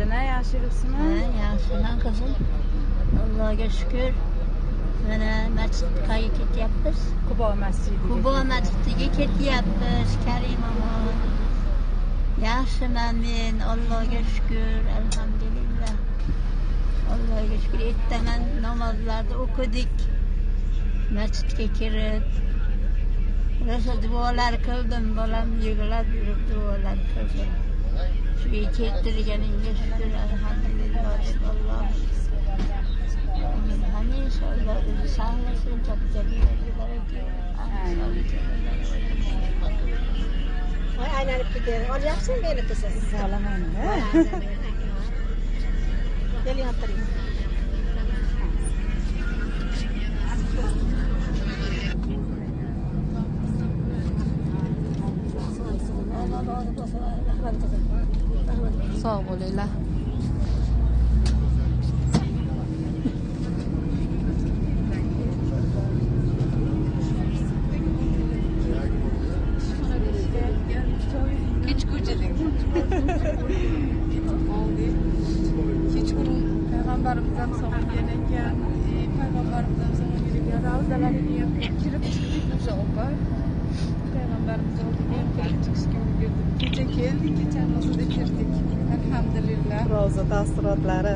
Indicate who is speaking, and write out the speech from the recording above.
Speaker 1: Opajon, yaxshi yuribsizmi?
Speaker 2: Ha, yaxshiman qizim. Allohga shukr. Mana masjidga ketyapmiz.
Speaker 1: Qubo masjidiga.
Speaker 2: Qubo masjidiga ketyapmiz, Karimamon. Yaxshiman men, Allohga shukr, alhamdulillah. Allohga shukr, ertaman namozlarni o'qidik. Masjidga kirib rosa duolar qildim, bolam yig'lab yurib duolar qildim. Shu keltirganingga shukr, alhamdulillah deb Alloh hamisha Alloh o'zi saqlasin, topganlarga baraka.
Speaker 3: Voy aylanib ketadi. Olyapsan meni qizim?
Speaker 1: Olaman-da.
Speaker 3: Keling, o'tiring.
Speaker 4: Sog' bo'linglar.
Speaker 5: Kechguchilik. Oldik. Kechqurun payg'ambarimiz ham sog'ingan ekan. Payg'ambarimiz ham sog'ingan ekan. Ravzalariga ham kirib chiqdik o'sha opa. Payg'ambarimiz oldiga ham kirib chiqishga ulgurdik. Kecha keldik, kechani o'zida kirdik. Alhamdulillah.
Speaker 6: Ro'za taassurotlari.